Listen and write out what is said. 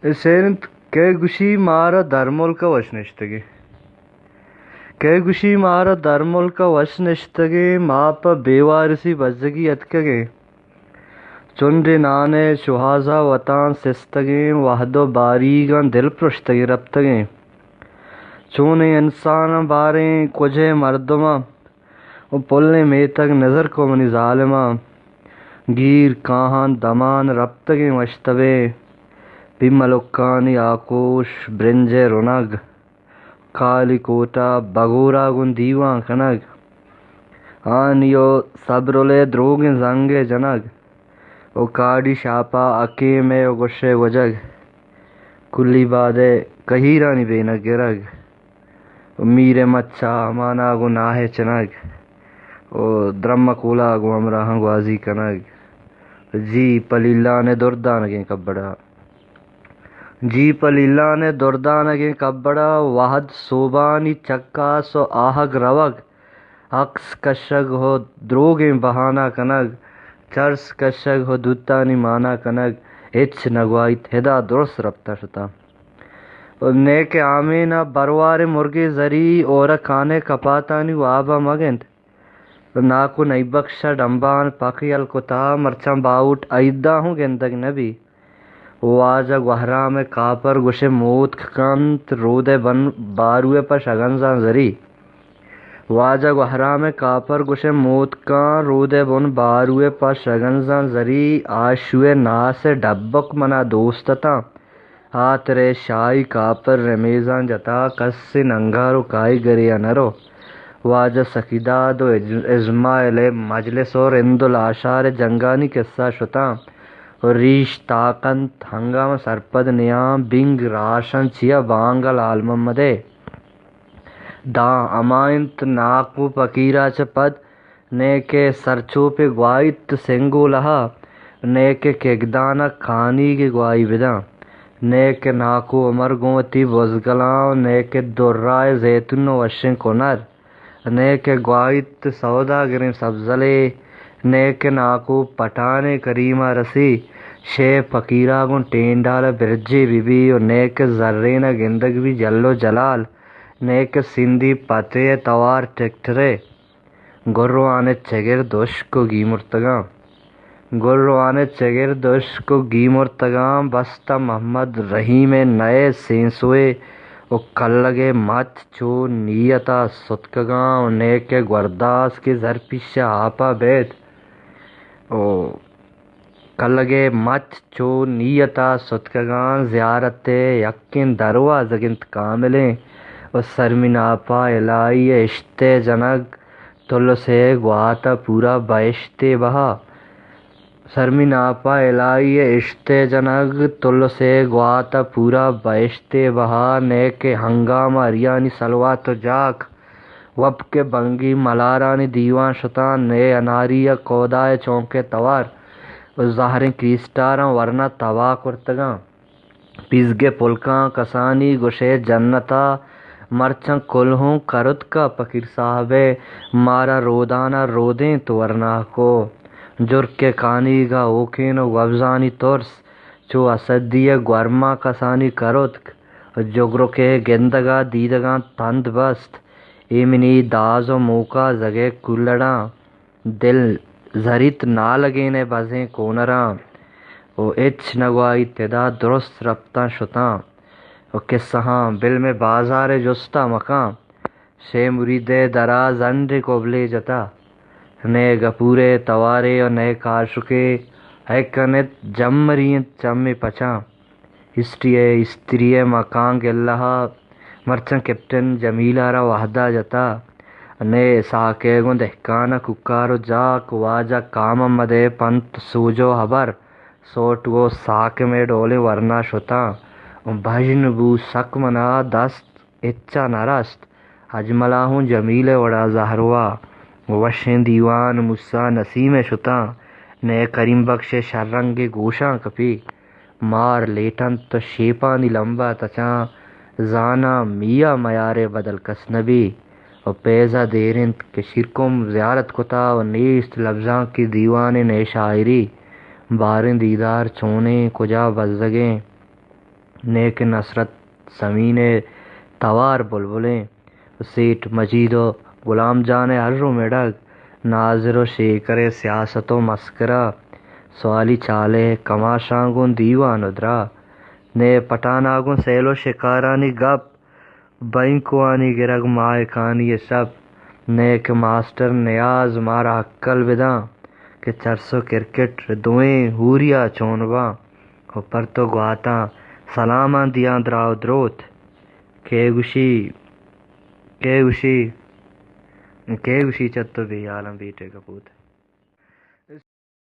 اے شعر انت، کئے گوشی مارا درملک ءَ وش نشتگیں۔ کئے گوشی مارا درملک ءَ وش نشتگیں، ما پہ بے وارثی بزگی اتکگیں۔ چنڈے نان ءِ شوہاز ءَ وتان سستگیں، وہد ءُ باریگاں دل پرشتگیں رپتگیں۔ چونیں انساناں باریں کجے مردماں، ءُ پلیں میتگ نظر کو منی ظالماں۔ گیر کاہان دمان رپتگیں وشتبیں، بی ملکانی آکوش برنج ءِ رنگ۔ کالی کوٹ ءَ بگورا گوں دیوان کنگ، آنی ءُ صبرل ءِ دروگیں زنگ ءِ جنگ، ءُ کاڑی شاپ ءَ حکیم ءِ ءُ گوش ءِ گوجگ، کلی باد ءِ کہیرانی بینگ گرگ، ءُ میر ءِ مچ ءَ امان ءَ گوں ناہ ءِ چنگ، ءُ درم ءِ کول ءَ گوں ہمراہاں گوازی کنگ، جی پلیلان ءِ دردانگیں کبڑ ءَ۔ جی پلیلان ءِ دردانگیں کبڑ ءَ وہد سوبانی چکاس ءُ آہگ روگ، عکس کشگ ءُ دروگیں بہانہ کنگ، چرس کشگ ءُ دوتانی مانا کنگ، ہچ نہ گواہیت، ہدا درست رپتاں شتاں۔ ءُ نئے کہ آمین ءَ برواریں مرگے زری، اور ءَ کان ءِ کپاتانی واب ءَ مگند۔ ناکو نئی بخش ءَ ڈمبان پک یل کتا، مرچاں باہوٹ ائید ءَ ہوں گندگ نہ بی۔ واجہ گوہرام ءِ کاپر گوشے موتک کنت، رود ءِ بن بارو ءِ پہ شگنزاں زری۔ واجہ گوہرام ءِ کاپر گوشے موتکاں، رود ءِ بن بارو ءِ پہ شگنزاں زری۔ آشو ءِ ناس ءِ ڈبک منا دوست اتاں۔ ہاترے شاہی کاپر رمیزاں جتا، کسے ننگار ءُ کائیگرے ءَ نہ رو۔ واجہ سخیداد ءُ اج-، ازمائل ءِ مجلس ءُ رند ءُ لاشار ءِ جنگانی کسہ شتاں ءُ ریش تاکنت، ہنگام ءَ سرپد نیاں، بنگ راشاں چیا بانگ ءَ لال محمد ءِ۔ داں ہما انت ناکو پکیر ءَ چہ پد، نئے کہ سرچوپے گواہیت سنگولہ ءَ، نئے کہ کگدان ءَ کانیگے گواہی بداں، نئے کہ ناکو عمر گوں وتی بزگلاں ءُ نئے کہ درائے زیتون ءُ وشیں کنر، نئے کہ گواہیت سوداگریں سبزلے، نئے کہ ناکو پٹانے کریم ءَ رسی، شے پکیر ءَ گوں ٹینڈال ءَ برجے بہ بی ءُ نئے کہ زرین ءَ گندگ بی جل ءُ جلال، نئے کہ سندھی پتے ءِ توار ٹریکٹرے۔ گروان ءِ چگرد ہشک ءُ گیمرتگاں۔ گروان ءِ چگرد ہشک ءُ گیمرتگاں، بستہ محمد رحیم ءِ نئے سینسوے ءُ کلگ ءِ مچ چو نیت ءَ ستکگاں ءُ نئے کہ گورداس کہ زرپیش ءِ آپ ءَ بیت ءُ کلگ ءِ مچ چو نیت ءَ ستکگاں، زیارت ءِ یکیں دروازگ انت کاملیں ءُ سرمین آپ ءَ الہی ءِ اشت ءِ جنگ، تلس ءِ گوات ءَ پورا بہشتے بہا۔ سرمین آپ ءَ الہی ءِ اشت ءِ جنگ، تلس ءِ گوات ءَ پورا بہشتے بہا، نئے کہ ہنگام ءَ ہریانی سلوات ءُ جاک، وپک ءِ بنگی ملارانی دیوان شتاں، نئے اناری ءَ کودا ءِ چونک ءِ توار ءُ زہریں کریسٹاراں ورنا تباہ کرتگاں۔ پیزگ ءِ پلکاں کسانی گوشئے جنت ءَ، مرچاں کلہوں کرتک ءَ پکیر صاحب ءَ، مارا رودان ءَ رودینت ورناکو۔ جرک ءِ کانیگ ءَ اوکین ءُ گوبزانی ترس، چو اسدی ءِ گورماں کسانی کرتک۔ جگرک ءِ گندگ ءَ دیدگاں تند بست، ایمنی داز ءُ موکازگ ءِ کلڑاں۔ دل زریت نالگین ءِ بزیں کونراں ءُ ہچ نہ گواہیت ادا درست رپتاں شتاں ءُ کسہاں بل مئے بازار ءِ جست ءَ مکاں۔ شے مرید ءِ درا زنڈ ءِ کبلے جتا، نئے گپور ءِ توارے ءُ نئے کاشکے، ہئے کنت جمری انت چمے پچاں۔ ہسٹری ءِ استری ءِ مکان گلہ ءَ مرچاں کیپٹن جمیل ءَ را وہد ءَ جتا۔ نئے ساک ءِ گوں دہکان ءَ کوکار ءُ جاک، واجہ کام احمد ءِ پنت سوج ءُ ہبر، سوٹ گوں ساکم ءِ ڈولیں ورنا شتاں۔ بژن بو سک منا دست ہچا نہ رست۔ اجمل ءَ ہوں جمیل ءِ وڑا زہروا، وشیں دیوان موسی نسیم ءِ شتاں۔ نئے کریم بخش ءِ شررنگیں گوشاں کپی۔ مار لیٹنت ءُ شیپانی لمب ءَ تچاں، زاناں میا میار ءِ بدل کس نہ بی۔ ءُ پیز ءَ دیر انت کہ شیرکمب زیارت کتا ءُ نیست لبزانکی دیوانے نئے شاعری۔ باریں دیدار چونیں، کجا بزگیں؟ نئے کہ نصرت سمین ءِ توار بلبلیں، سیٹھ مجید ءُ غلام جان ءِ ھر رو مڑگ، نازر ءُ شیکر ءِ سیاست ءُ مسکرا، سوالی چالے ءِ کماشاں گوں دیوان ءُ درا، نئے پٹانا گوں سیل ءُ شکارانی گپ، بینکوانی گرگ ماھکانی ءِ شپ، نئے کہ ماسٹر نیاز مارا ھکل بداں کہ چرس ءُ کرکٹ دوئیں ھوریا چون باں۔ ءُ پر تو گواتاں سلاماں دیاں دراہ ءُ دروت۔ کئے گوشی، کئے گوشی، کئے گوشی چہ تو بے ھیالاں بیٹے کپوت۔